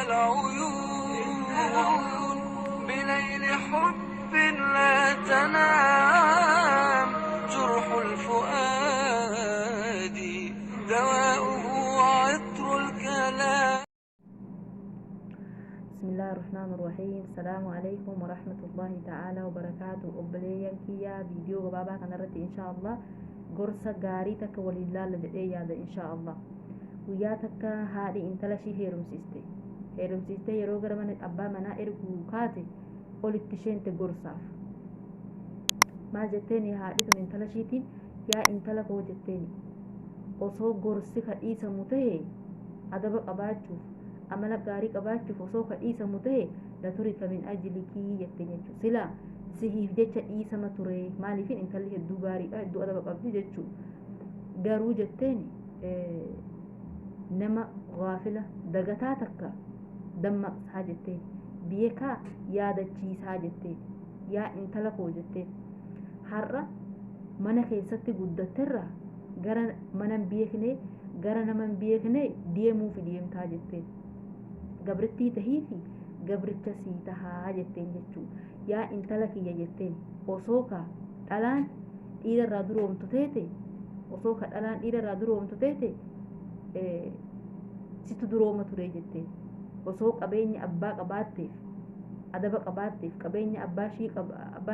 العيون بليل حب لا تنام، جرح الفؤاد دواؤه عطر الكلام. بسم الله الرحمن الرحيم. السلام عليكم ورحمة الله تعالى وبركاته. Obboleeyyan kiyyaa, viidiyoo gabaabaa kanarratti insha Allah gorsa gaarii takka waliin laalla jedhee yaada insha Allah. Guyyaa takka haadhi intala ishii heerumsiiste. Heerumsiistee yeroo gara mana abbaa manaa erguu kaate, olitti isheente gorsaaf. Maal jetteeni haadhi tun intala ishiitiin? "Yaa intala koo," jetteeni, "osoo gorsi ka dhiisamu ta'e, adaba qabaachuuf, amala gaarii qabaachuuf osoo ka dhiisamu ta'e, لترك من أجلك," jetteen jechuudha. Silaa sihiif jecha dhiisama ture. Maaliifin intalli hedduu gaariidha, hedduu adaba qabdi jechuudha. Garuu jetteen, nama gaafila dagataa takka dammaqsaa jetteen, beekaa yaadachiisaa jetteen. "Yaa intala koo," jetteen, "har'a mana keessatti guddatterra gara mana hin beekne, gara nama hin beekne deemuufi deemtaa," jetteen. "Gabrittii tahiifi gabricha sii tahaa," jetteen jechuu. "Yaa intala kiyya," jetteen, "osoo ka dhalaan dhiira irraa duroomtu teete, osoo ka dhalaan dhiira irraa duroomtu teete, situ durooma ture," jetteen. "Osoo qabeenya abbaa qabaatteef, adaba qabaatteef, qabeenya abbaan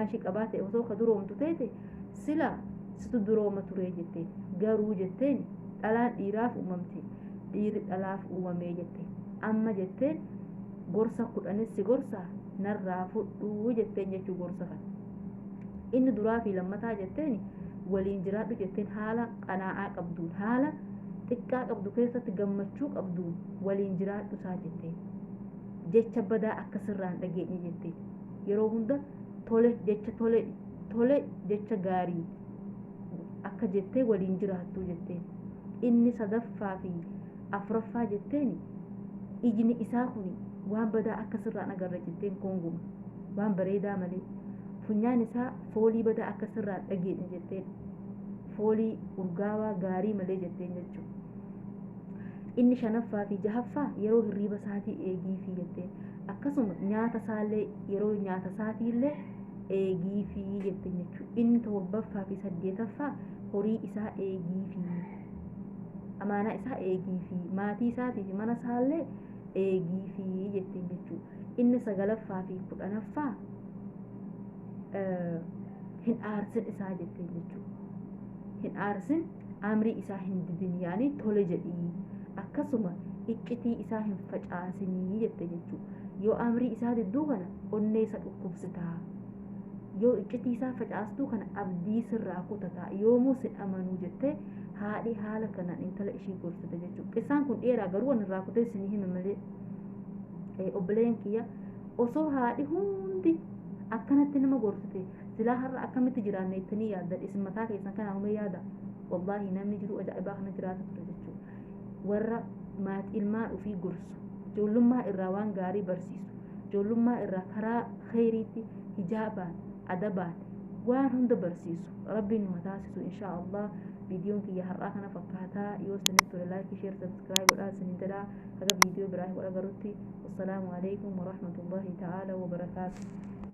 ishii qabaate osoo ka duroomtu teete, sila situ durooma ture," jetteen. "Garuu," jetteen, "dhalaan dhiiraaf uumamte, dhiirri dhalaaf uumamee," jetteen. "Amma," jetteen, "gorsa 10s si gorsa, narraa fudhuu," jetteen jechuu. Gorsa kana inni duraa fi lammataa jetteen, "Waliin jiraadhu," jetteen. "Haala qanaa'aa qabduun, haala xiqqaa qabdu keessatti gammachuu qabduun waliin jiraadhu isaa," jetteen. "Jecha badaa akka sirraan dhageenye," jetteen. "Yeroo hunda tole jecha, tole tole jecha gaarii akka jettee waliin jiraattu," jetteen. Inni sadaffaa fi afuraffaa jetteen, "Ijni isaa kun waan badaa akka sirraan agarra," jetteen, "konguma waan bareedaa malee. Funyaan isaa foolii badaa akka sirraan dhageenye," jetteen, "foolii urgaawaa gaarii malee," jetteen jechuudha. Inni shanaffaa fi jahaffaa, "Yeroo hirriiba isaatii eegiifii," jetteen. "Akkasuma nyaata isaallee, yeroo nyaata isaatiillee eegiifii," jetteen jechuudha. Inni torbaffaa fi saddeetaffaa, "Horii isaa eegiifii, amaanaa isaa eegiifii, maatii isaatii fi mana isaallee eegiifii," jetteen jechuudha. Inni sagalaffaa fi 10ffaa, "Hin aarsin isaa," jetteen jechuudha. "Hin aarsin, amrii isaa hin didin, yaani tole jedhii, akkasuma iccitii isaa hin facaasinii," jette jechuudha. "Yoo amrii isaa didduu kana onnee isa dhukkubsitaa. Yoo iccitii isaa facaastuu kana abdii sirraa kutataa, yoomuu sin amanuu," jettee haadhi haala kanaan intala ishii gorsite jechuudha. Qissaan kun dheeraa, garuu waan irraa kutee isinii hime malee. Obboleen kiyya, osoo haadhi hundi akkanatti nama gorsite, silaa har'a akkamitti jiraanne jettanii yaaddan? Isin mataa keessan kanaa humee yaada. Wallaahi, namni jiru ajaa'ibaa kana jiraata ture jechuudha. Warra maatii ilmaan ofii gorsu, ijoollummaa irraa waan gaarii barsiisu, ijoollummaa irraa karaa kheyriitti hijaabaan, adabaan waan hunda barsiisu rabbiin nu taasisu insha Allah. Viidiyoon kiyya har'aa kana fakkaataa. Yoo isinitti tole, like, share, subscribe godhaa isinin jedhaa. Haga viidiyoo biraa godha garutti, wassalaamu alaikum warahmatullahi ta'ala wabarakaatu.